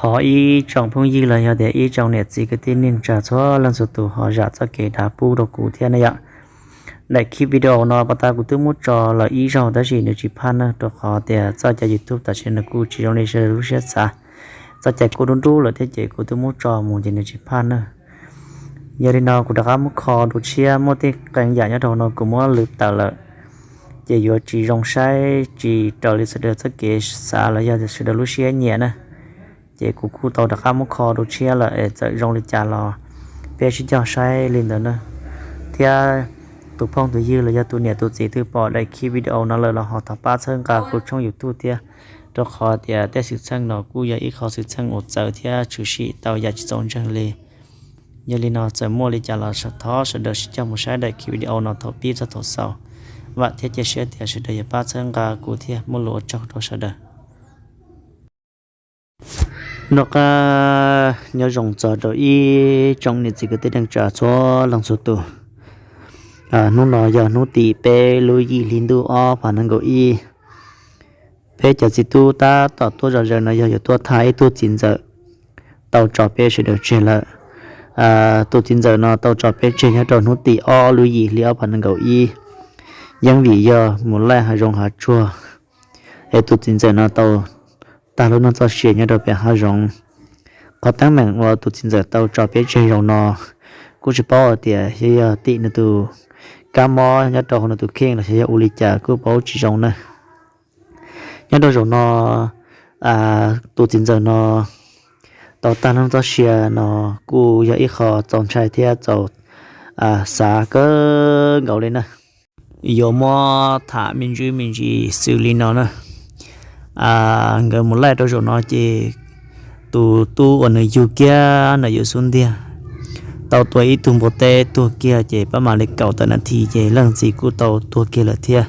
Thov ib tsoom phooj ywg los yog tias ib tsoom niam txiv kwv tij neej tsa txhua leej txhua tus ho zam txoj kev dav pub rau kuv thiab na yom. Daim clip video no pas tas kuv twb muab tso lawm ib zaug tab sis nws tsis phaj na, rau qhov tias txoj cai YouTube tam sim no kuj tsis zoo li sawv daws lub siab xav. Txoj cai kuj dub dub lawm thiab ces kuv twb muab tso mus ces nws tsis phaj na. Yog li no kuv rov qab muab kho dua tshiab, muaj tej qee yam nyob rau hauv no kuv muab lwm tawm lawm, ces yuav tsis zoo saib tsis raws li sawv daws txoj kev xav los yog sawv daws lub siab nyiam na. Ces kuv kuj tau rov qab muab kho dua tshiab lawm es txawm zoo li cas los peb sib cog saib li ntawd na. Thiab tus phooj tus ywg los yog tus niam tus txiv twg pom daim clip video no lawm los ho thov pab txhawb nqa kuv tshooj YouTube thiab, rau qhov tias tej xwm txheej no kuj yog ib qho xwm txheej uas txawv thiab tshwm sim tau yam tsis txaus ntseeg li. Yog li no txawm muaj li cas los thov sawv daws sib cog mus saib daim clip video no thaum pib txog thaum xaus. Vam thiab cia siab tias sawv daws yuav pab txhawb nqa kuv thiab muaj lus ua tsaug rau sawv daws. Noj qab nyob zoo txog rau ib tsoom niam txiv kwv tij neej tsa txhua leej txhua tus. Hnub no yog hnub tim peb lub yim hli ntuj ob phav nees nkaum ib. Peb cov txiv tub tab tom tuaj zom zaws no yog yuav tuaj tham ib tug txiv ntxawm tau tso peb sawv daws tseg lawm. Tus txiv ntxawm no tau tso peb tseg nyob rau hnub tim ob lub yim hli ob phav nees nkaum ib, yeeb vim yog mus laij hav zoov hav tsuag, es tus txiv ntxawm no tau tag lub neej txoj sia nyob rau pem hav zoov. Qhov teeb meem uas tus txiv ntxawm tau tso peb tseg zaum no kuj tsis paub hais tias yog, yog tim nws tus kab mob nyob rau hauv nws tus kheej los xyov yog ua li cas kuj paub tsis zoo na. Nyob rau zaum no tus txiv ntxawm no tau tag lub neej txoj sia no kuj yog ib qho txaus ntshai thiab txaus xav kawg nkaus li na. Yuav muab tham me ntsis me ntsis xws li no na. Nkawd mus laij rau zaum no ces tus tub uas nws yug kiag ntawm yus xub ntiag tau tua ib tug npua teb tuag kiag ces pab mam li kaum tawm nas this ces leej txiv kuj tau tuag kiag lawm thiab.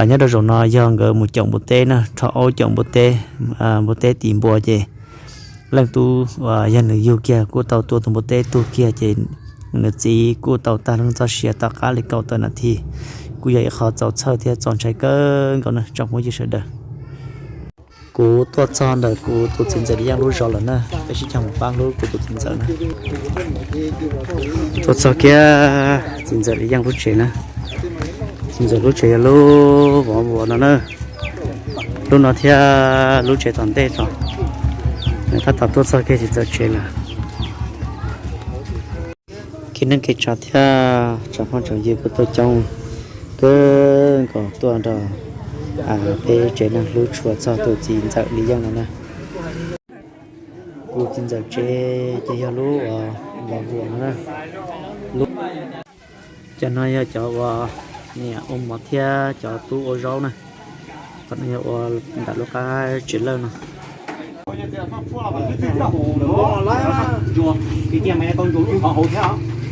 Nyob rau zaum no yog nkawd mus caum npua teb na, rho aub caum npua teb, npua teb tis npua ces leej tub uas yog nws yug kiag kuj tau tua tus npua teb tuag kiag ces nws txiv kuj tau tag lub neej txoj sia tom qab li kaum tawm nas this. Kuj yog ib qho txaus txhawj thiab txaus ntshai kawg nkaus na tsoom phooj ywg sawv daws. Kuv tuaj txog ntawm kuv tus txiv ntxawm Li Yeej lub zos lawm na, peb sib cog mus pab hlub kuv tus txiv ntxawm na. Tuaj txog kiag txiv ntxawm Li Yeej lub tsev na. Txiv ntxawm lub tsev yog lub vov vuas no na. Lub no thiab lub tsev tom ntej no. Nws tab tom tuaj txog kiag txiv ntxawm tsev lawm. Kev neej kev tsav thiab tsoom phooj tsoom ywg kuj tuaj coob kawg nkaus tuaj nrog peb tsev neeg hlub tshua txog tus txiv ntxawm Li Yeej no na. Kuv txiv ntxawm tsev ces yog lub uas vov vuas no na. Cov no yog cov uas niam ua mov thiab cov tub ua zaub na. Qhov no yog ua ntawm lub qab tsev lawj no.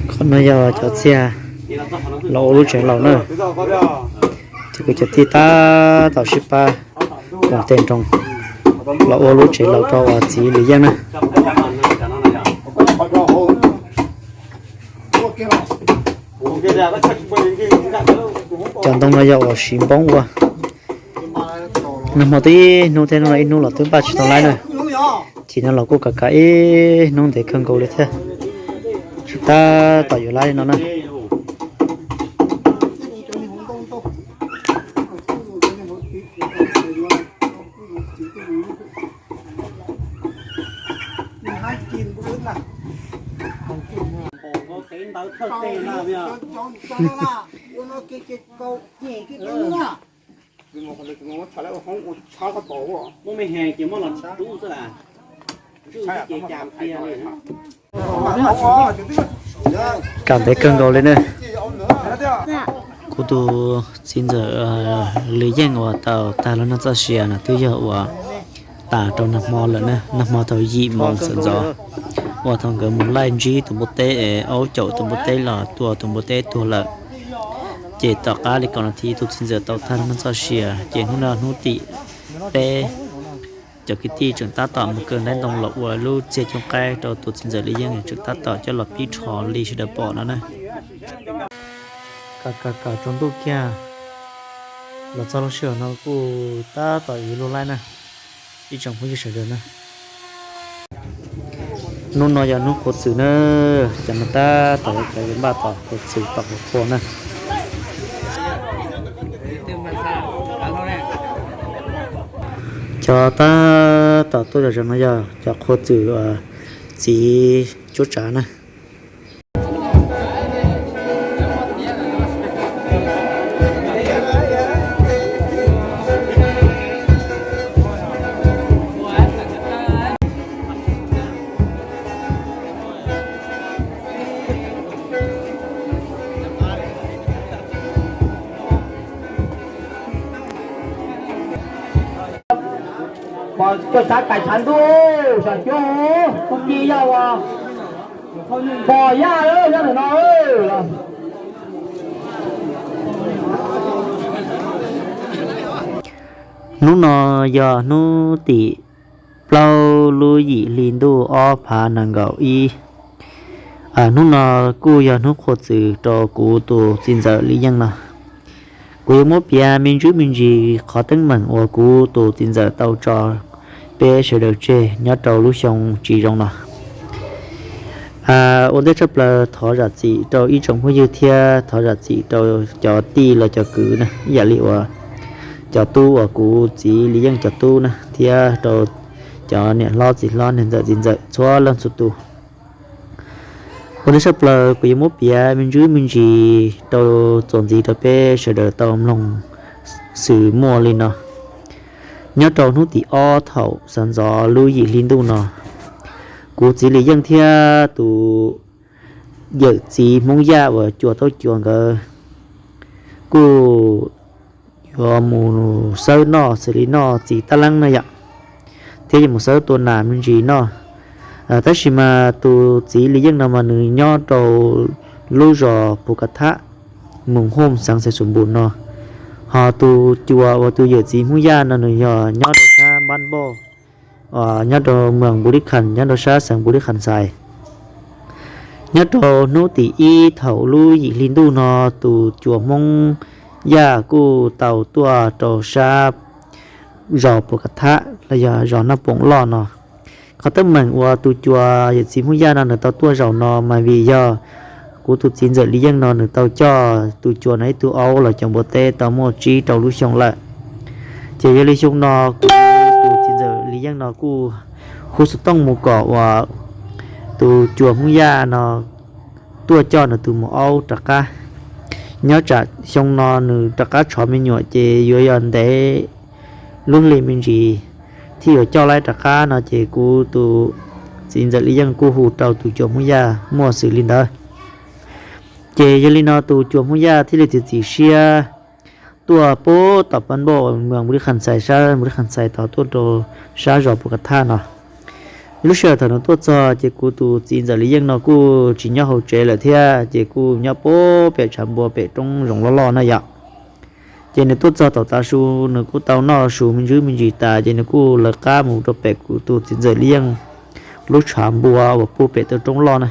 Qhov no yog cov txiag los ua lub tsev laus na. Ces kuv cov tij tab tom sib pab koom tej nroog los ua lub tsev laus rau uas txiv Li Yeej na. Cov ntoo no yog uas siv npoob ua. Nag hmo twb ib hnub thiab hnub no ib hnub los twb npaj tsis tau laib na. Chim no los kuj kav kav ib hnub ntev kawg nkaus li thiab. Tsis tab tom yuav laib li no na. Kav ntev kawg nkaus li na. Kuv tus txiv ntxawm Li Yeej uas tau tag lub neej txoj sia no twb yog uas tas rau nag hmo lawm na, nag hmo thaum yim moos txawm ntxov, uas thaum nkawd mus laij ntsib tus npua teb es aub caum tus npua teb los tua tus npua teb tuag lawm. Ces tom qab li kaum nas this tus txiv ntxawm tau tag lub neej txoj sia, ces hnub no hnub tim peb, cov kwv tij tseem tab tom mus kaw ntaub ntoo los ua lub txiag coob qaib rau tus txiv ntxawm Li Yeej tseem tab tom coj los pib rho li sawv daws pom no na. Kav kav kav tsaus ntuj kiag los txog lub sij hawm no kuj tab tom yuav luag laij na, ib tsoom phooj ywg sawv daws na. Hnub no yog hnub qhua txwm na, cov no tab tom cov yuav npaj tom qhua txwm tom qhua qhua na. Cov tab tom tuaj zom zaws no yog cov qhua txwm txiv cuab tsav na. Pom cov tshav kaim tshav ntuj, sam cuab kuv ci yog uas pom yaj nyob ntawm no. Hnub no yog hnub tim plaub lub yim hli ntuj ob phav nees nkaum ib. Hnub no kuj yog hnub qhua txwm rau kuv tus txiv ntxawm Li Yeej no. Kuv yuav muab piav me ntsis me ntsis qhov teeb meem uas kuv tus txiv ntxawm tau tso peb sawv daws tseg nyob rau lub xyoo tsis zoo no. Ua ntej tshaj plaws thov zam txim rau ib tsoom phooj ywg thiab thov zam txim rau cov tij los cov kwv na, ib yam li uas cov tub uas kuv txiv Li Yeej cov tub na, thiab rau cov niam hlob txiv hlob niam ntxawm txiv ntxawm txhua leej txhua tus. Ua ntej tshaj plaws kuv yuav muab piav me ntsis me ntsis rau txuas ntxiv rau peb sawv daws tau mloog xws muaj li no. Nyob rau hnub tim ob thaum sawv ntxov lub yim hli ntuj no, kuv txiv Li Yeej thiab tus yawm txiv Hmoob Yaj uas Cua Taub Cua nkawd kuj yuav mus xawb noj xws li noj txiv tab leeb na yom, thiab yuav mus xawb tua nas me ntsis noj. Tab sis mas tus txiv Li Yeej no mas nws nyob rau lub zos Pus Kas Thab, mus Hooj xeev Xais Xus Npus no, ho tus Cua uas tus yawm txiv Hmoob Yaj no nws yog nyob rau sab Npab Npauj, nyob rau moos Npus Lis Khas, nyob rau sab xeev Npus Lis Khas Xais. Nyob rau hnub tim ib thaum lub yim hli ntuj no tus Cua Hmoob Yaj kuj tau tuaj rau sab zos Pus Kas Thab los yog zos Naj Poom Loj no. Qhov teeb meem uas tus Cua yawm txiv Hmoob Yaj no nws tau tuaj zaum no mas vim yog kuv tus txiv ntxawm Li Yeej no nws tau coj tus Cua no ib tug aub los cov npua teb tau muaj tsib rau lub xyoo lawm. Ces yog li xyoo no kuv tus txiv ntxawm Li Yeej no kuj hu xov tooj mus kom uas tus Cua Hmoob Yaj no tuaj coj nws tus maum aub rov qab. Nyob tsam xyoo no nws rov qab tshov me nyuam ces yuav yog ntev lub hli me ntsis thiaj yuav coj laib rov qab no ces kuv tus txiv ntxawm Li Yeej kuj hu rau tus Cua Hmoob Yaj muaj xws li ntawd. Ces yog li no tus Cua Hmoob Yaj thiaj li txiav txim siab tuaj pub tom Npab Npauj, moos Npus Lis Khas Xais, sab Npus Lis Khas Xais tod tuaj rau sab zos Pus Kas Thab no. Lub sij hawm thaum nws tuaj txog ces kuv tus txiv ntxawm Li Yeej no kuj tsis nyob hauv tsev lawm thiab, ces kuj nyob pub pem tshav npua pem roob zoov loj loj na yom. Ces nws tuaj txog tom tav su, nws kuj tau noj su me ntsis me ntsis tas ces nws kuj lawv qab mus rau pem kuv tus txiv ntxawm Li Yeej lub tshav npua uas pub pem tau roob loj na.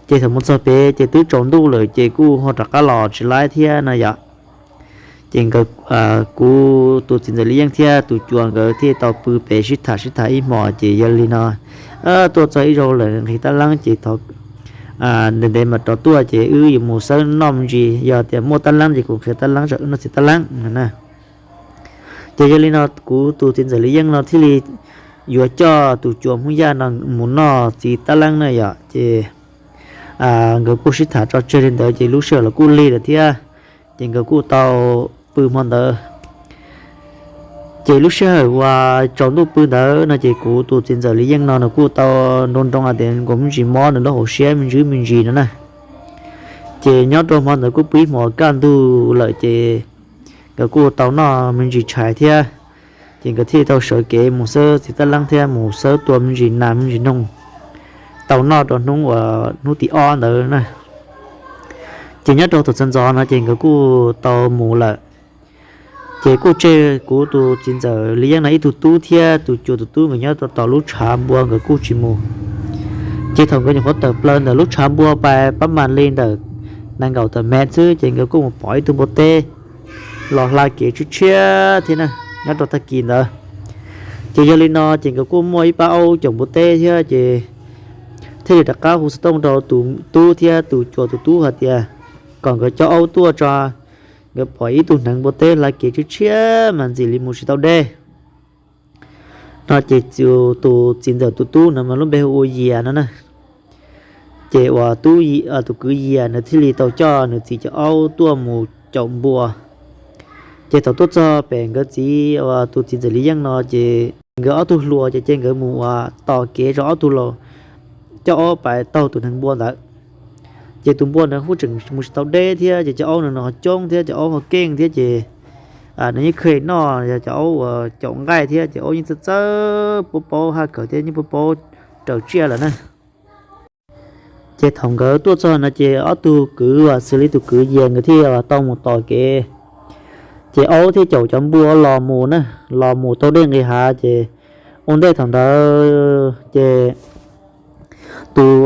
Ces thaum mus txog pem ces twb tsaus ntuj lawm ces kuj ho rov qab los tsis laib thiab no yom. Ces nkawd, kuv tus txiv ntxawm Li Yeej thiab tus Cua nkawd thiaj tau pw pem sib tham sib tham ib hmos ces yog li no, tuaj txog ib zaug lawm nqhis tab leeb ces thov ntev ntev mas rov tuaj ces wb yuav mus xawb noj me ntsis, yog tias muaj tab leeb ces kuv nqhis tab leeb tsam wb noj txiv tab leeb na. Ces yog li no kuv tus txiv ntxawm Li Yeej no thiaj li yuav coj tus Cua Hmoob Yaj no mus noj txiv tab leeb na yom. Ces nkawd kuj sib tham tso tseg li ntawd ces lub sij hawm los kuj lig lawm thiab, ces nkawd kuj tau pw hmo ntawd. Ces lub sij hawm uas tsaus ntuj pw ntawd no ces kuv tus txiv ntxawm Li Yeej no nws kuj tau nroo nroo hais tias nkaus me ntsis mob nws lub hauv siab me ntsis me ntsis no na. Ces nyob rau hmo ntawd kuj pw ib hmos kaj ntug lawm ces nkawd kuj tau noj me ntsis tshais thiab, ces nkawd thiaj tau sawv kev mus xawb txiv tab leeb thiab mus xawb tua me ntsis nas me ntsis noog, tau noj rau hnub uas hnub tim ob ntawd na. Ces nyob rau thaum sawv ntxov no ces nkawd kuj tau mus lawm. Ces kuj tseg kuv tus txiv ntxawm Li Yeej no ib tug tub thiab tus Cua tus tub nkawd nyob rau tom lub tshav npua nkawd kuj tsis mus. Ces thaum nkawd nyuam qhuav tawm plaws ntawm lub tshav npua pais pab mam li ntawm nees nkaum tawm mev xwb ces nkawd kuj mus pom ib tug npua teb los hla kev tshiab tshiab thiab na, nyob rau tag kis ntawd. Ces yog li no ces nkawd kuj muaj ib pab aub caum npua teb thiab ces thiaj li rov qab hu xov tooj rau tus tub thiab tus cuas tus tub hais tias kom nkawd coj aub tuaj tso, nkawd pom ib tug hneev npua teb hla kev tshiab tshiab mas ntxim li mus tsis tau deb no. Ces tus txiv ntxawm tus tub no mas lub npe hu ua Yias no na. Ces uas tus kwv Yias nws thiaj li tau coj nws txiv cov aub tuaj mus caum npua. Ces thaum tuaj txog pem nkawd txiv uas tus txiv ntxawm Li Yeej no ces nkawd ob tug hluas ces ces nkawd mus uas tos kev rau ob tug los coj aub pais taug tus hneev npua ntawd. Ces tus npua ntawd kuj tseem mus tsis tau deb thiab ces cov aub nws ho coob thiab cov aub ho keej thiab ces nws yeej kheev noj yog cov aub uas caum nqaij thiab ces aub yeej txawj txawj paub paub haj kawm thiab yeej paub paub raws tsiaj lawm na. Ces thaum nkawd tuaj txog no ces ob tug kwv uas xws li tus kwv Yias nkawd thiaj tau mus tos kev, ces aub thiaj caum cov npua los mus na, los mus taug dej nqis hav ces ua ntej thaum ntawd ces tus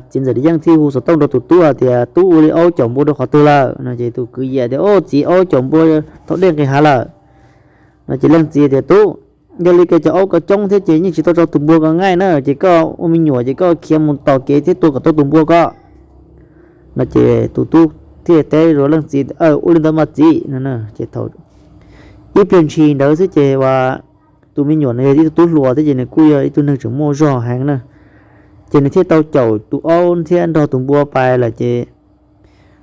txiv ntxawm Li Yeej thiaj hu xov tooj rau tus tub hais tias, Tub, ua li aub caum npua rau qhov twg lawm? No ces tus kwv Yias tias, Au, txiv, aub caum npua thaum dej nqis hav lawm. No ces leej txiv tias, Tub, yog li ces cov aub ko coob thiab ces yeej tsis tau tso tus npua ko nqaij na, ces koj ua me nyuam ces koj khiav mus tos kev thiab tua kom tau tus npua ko. No ces tus tub thiaj teb rau leej txiv, Ua li ntawd mas txiv. Ces thaum ib pliag ntshis ntawd xwb ces uas tus me nyuam no yog ib tug tub hluas thiab ces nws kuj yog ib tug neeg tseem muaj zog heev na, ces nws thiaj tau caum tus aub thiab nrog tus npua pais lawm ces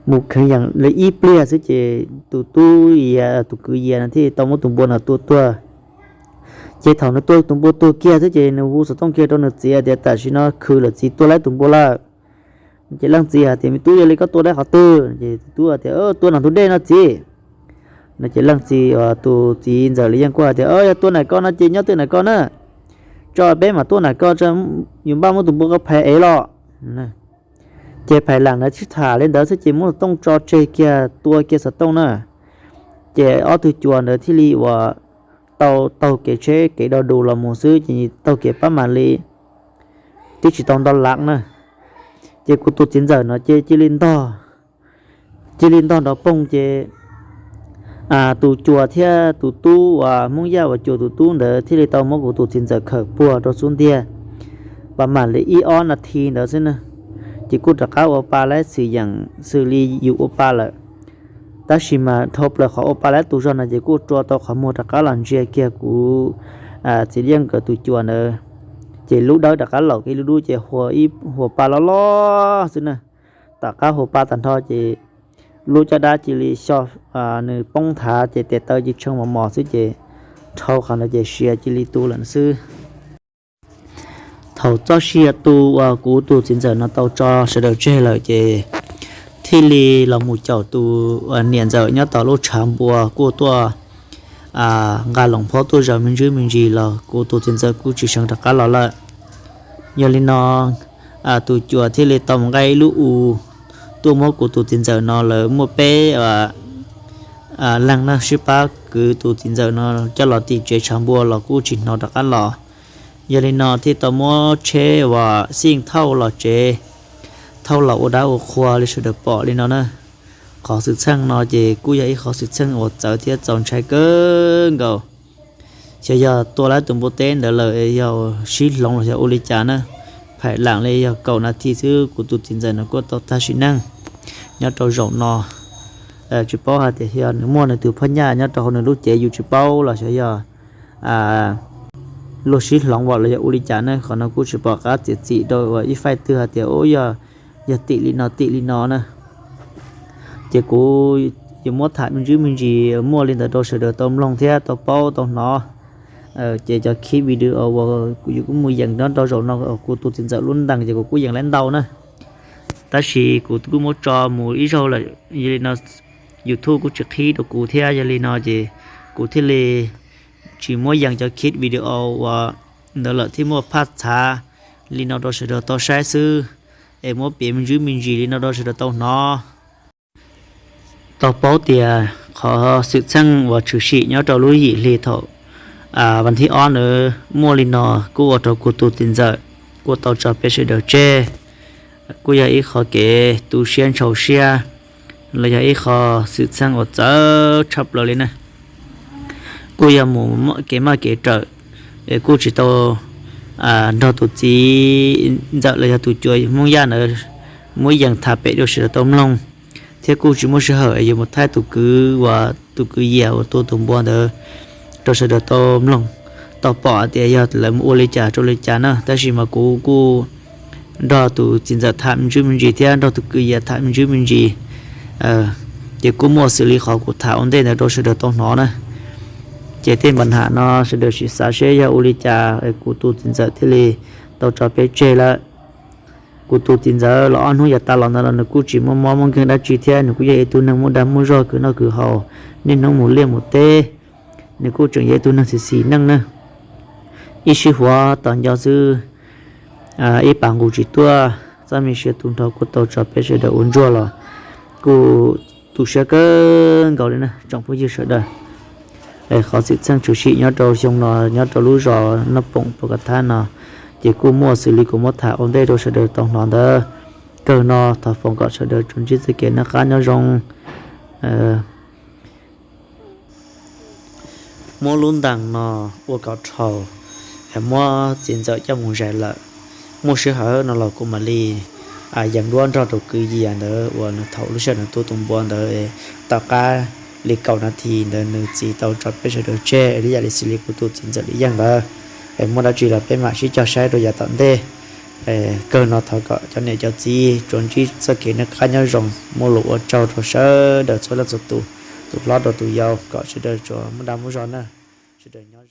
mus kheev yees li ib pliag xwb ces tus tub Yias, tus kwv Yias no thiaj tau muab tus npua no tua tuag. Ces thaum nws tua tus npua tuag kiag xwb ces nws hu xov tooj kiag rau nws txiv tias, Tam sim no khwv lawm txiv, tua laib tus npua lawm. Ces leej txiv hais tias, Me tub, yog li koj tua laib qhov twg? Ces tus tub tias, Tua nram ntug dej no txiv. No ces leej txiv, tus txiv ntxawm Li Yeej kuj hais tias, Yog tua nram ko no ces nyob twj nram ko na, tso peb mam tuaj nram ko, yus npaj muab tus npua ko phais ev los. Ces phais lam ntawd sib tham li ntawd xwb ces muab xov tooj tso tseg kiag, tua kiag xov tooj na. Ces ob tug cuas ntawd thiaj li uas tau taug kev tsheb kev do dus los mus xwb ces taug kev pab mam li, twb tsis tau nto lab na. Ces kuv tus txiv ntxawm no ces cia li ntog, cia li ntog nrov poog ces tus cuas thiab tus tub uas Hmoob Yaj uas cuas tus tub ntawd thiaj li tau muab kuv tus txiv ntxawm khawm puag rau xub ntiag. Pab mam li ib ob nas this ntawd xwb na, ces kuj rov qab ua pa laib xwm yeem xws li yus ua pa lawm. Tab sis mas dhau plaws qhov ua pa laib tus zog no ces kuj rua tau qhov muag rov qab los ntsia kiag kuv txiv Yeej nkawd tus cuas ntawd, ces lub dawb rov qab laum kiag lub dub ces ua ib hua pa loj loj xwb na. Tom qab hua pa tag nrho ces lub caj dab cia li xyo, nws poob nthav ces tes taw cia li tshee mos mos xwb ces dhau qhov ntawd ces sia cia li tu lawm xwb. Thaum txoj sia tu uas kuv tus txiv ntxawm no tau tso sawv daws tseg lawm ces thiaj li los mus caum tus niam ntxawm nyob tom lub tshav npua kuj tuaj nqa loos phob tuaj zaws me ntsis me ntsis los kuv tus txiv ntxawm kuj tsis seev rov qab los lawm. Yog li no tus cuas thiaj li tau mus nqa ib lub u tuaj muab kuv tus txiv ntxawm no lawv muaj peb leeg na sib pab kwv tus txiv ntxawm no coj los tim tsev tshav npua los kuj tsis hnov rov qab los. Yog li no thiaj tau muab tsheb uas xij thauj los tsev, thauj los ua dab ua qhua li sawv daws pom li no na. Qhov xwm txheej no ces kuj yog ib qhov xwm txheej uas txawv thiab txaus ntshai kawg nkaus. Xyov yog tua lawv tus npua teb ntawd lawm yog sib hloov los xyov ua li cas na. Phaim lam li yog kaum nas this xwb kuv tus txiv ntxawm no kuj tau tag sim neej nyob rau zaum no. Tsis paub hais tias yog nws muaj nws tus phab nyaj nyob rau hauv nws lub cev yus tsis paub los xyov yog luag sib hloov los yog ua li cas ne. Qhov no kuj tsis pom qab txiav txim rau ib faib twg hais tias yog, yog tim li no tim li no na. Ces kuv yuav muab tham me ntsis me ntsis muaj li ntawd rau sawv daws tau mloog thiab tau paub tau hnov. Ces cov khib video uas yus kuj mus yees nyob rau zaum no kuv tus txiv ntxawm lub ntees ces kuv kuj yees lawm ntau na. Tab sis kuv kuj muab tso mus ib zaug lawm, yog li no YouTube kuj tsis qhib rau kuv thiab, yog li no ces kuv thiaj li tsis muab yees cov khib video uas ntawd lawm, thiaj muaj phaj txhav li no rau sawv daws tau saib xwb, es muab piav me ntsis me ntsis li no rau sawv daws tau hnov. Tau paub tias qhov xwm txheej uas tshwm sim nyob rau lub yim hli thaum vas thib ob ntawd muaj li no kuj ua rau kuv tus txiv ntxawm kuj tau tso peb sawv daws tseg. Kuj yog ib qho kev tu siab ntshau siab los yog ib qho xwm txheej uas txawv tshaj plaws li na. Kuj yog mus kev maj kev rawm es kuj tsis tau nrog tus txiv ntxawm los yog tus cuas Hmoob Yaj ntawd muab yees tham pem rau sawv daws tau mloog, thiab kuj tsis muaj sij hawm es yuav mus thaij tus kwv uas tus kwv Yias uas tua tus npua ntawd rau sawv daws tau mloog, tau pom tias yog lawv mus ua li cas rau li cas na. Tab sis mas kuv kuj nrog tus txiv ntxawm tham me ntsis me ntsis thiab nrog tus kwv Yias tham me ntsis me ntsis, ces kuj muaj xws li qhov kuv tham ua ntej ntawd rau sawv daws tau hnov na. Ces tej npa nham no sawv daws sim xav seb yog ua li cas kuv tus txiv ntxawm thiaj li tau tso peb tseg lawm. Kuv tus txiv ntxawm los ob hnub yav tas los ntawd los nws kuj tsis muaj mob muaj nkeeg dab tsi thiab nws kuj yog ib tug neeg muaj dag muaj zog khwv noj khwv haus, niaj hnub mus liaj mus teb, nws kuj tseem yog ib tug neeg xis xis neej na. Ib sij huam tos nco xwb, ib pas nqus tsis tuaj, txoj me sia tu nrho kuj tau tso peb sawv daws ua ntsuag los kuj tu siab kawg nkaus li na tsoom phooj ywg sawv daws. Qhov xwm txheej tshwm sim nyob rau xyoo no nyob rau lub zos Naj Poom Pov Kav Thab no, ces kuj muaj xws li kuv muab tham ua ntej rau sawv daws tau hnov ntawd. Kawg no thov foom kom sawv daws tsuas ntsib txoj kev noj qab nyob zoo, muab lub ntees no ua kom dhau, muab txiv ntxawm coj mus zais lawm. Muaj sij hawm no los kuv mam li yees duab nrog rau kwv Yias ntawd uas nws thaum lub sij hawm nws tua tus npua ntawd, tom qab li kaum nas this ntawd nws txiv tau tso peb sawv daws tseg li yam li xws li kuv tus txiv ntxawm Lis Yeej ntawd. Es muaj dab tsi los peb mam sib cog saib rau yav tom ntej. Kawg no thov kom cov niam cov txiv tsuas ntsib txoj kev noj qab nyob zoo, muaj lus ua tsaug rau sawv daws txhua leej txhua tus, tus hlob rau tus yau, kom sawv daws tsuas muaj dag muaj zog na. Sawv daws nyob